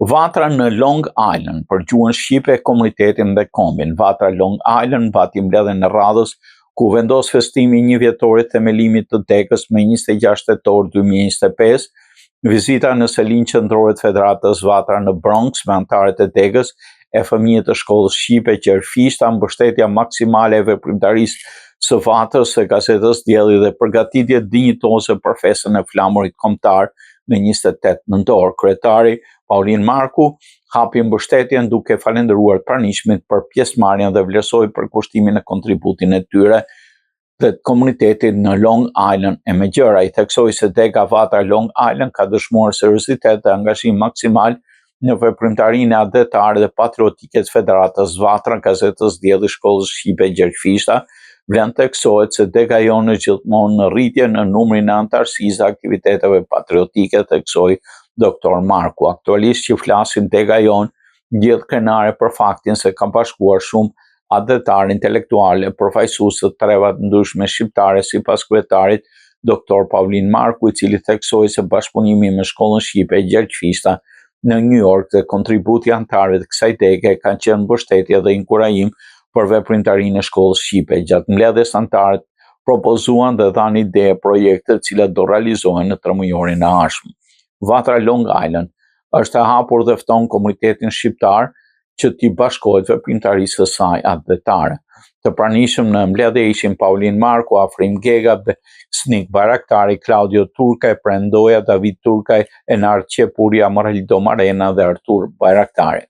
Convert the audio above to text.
Vatra në Long Island për gjuhën shqipe, komunitetin dhe kombin. Vatra Long Island mbajti mbledhjen e radhës ku vendos festimi i njëvjetorit themelimit të degës më 26 tetor 2025, vizita në selinë qendrore të Federatës Vatra në Bronx me anëtarët e degës e fëmijët e shkollës shqipe Gjergj Fishta, mbështetja maksimale e veprimtarisë së Vatrës së gazetës Dielli dhe përgatitje dinjitoze për festën e flamurit kombëtar në 28 nëntor. Kryetari Paulin Marku hapi mbështetjen duke falënderuar të pranishmit për pjesëmarrjen dhe vlerësoi përkushtimin e kontributin e tyre dhe të komunitetit në Long Island e më gjerë. Ai theksoi se dega Vatra Long Island ka dëshmuar seriozitet dhe angazhim maksimal në veprimtarinë atdhetare dhe patriotike të Federatës Vatra, Gazetës Dielli, Shkollës Shqipe Gjergj Fishta, vlen të theksohet se dega jonë është gjithmonë në rritje në numrin e anëtarësisë dhe aktiviteteve patriotike, theksoi Dr. Marku. Aktualisht që flasim dega jonë ndihet krenare për faktin se ka bashkuar shumë atdhetarë intelektualë e përfaqësues të trevave të ndryshme shqiptare sipas kryetarit Dr. Paulin Marku, i cili theksoi se bashkëpunimi me shkollën shqipe Gjergj Fishta në New York dhe kontributi i anëtarëve të kësaj dege kanë qenë mbështetje dhe inkurajim për veprimtarinë e shkollës shqipe. Gjatë mbledhjes anëtarët propozuan dhe dhanë ide e projekte të cilat do realizohen në tremujorin e ardhshëm. Vatra Long Island është e hapur dhe fton komunitetin shqiptar që t'i bashkohet veprimtarisë së saj atdhetare. Të pranishëm në mbledhje ishin Paulin Marku, Afrim Gega, Besnik Bajraktari, Klaudio Turkaj, Prendoja, David Turkaj, Enard Qepuri, Amaraldo Marena dhe Artur Bajraktari.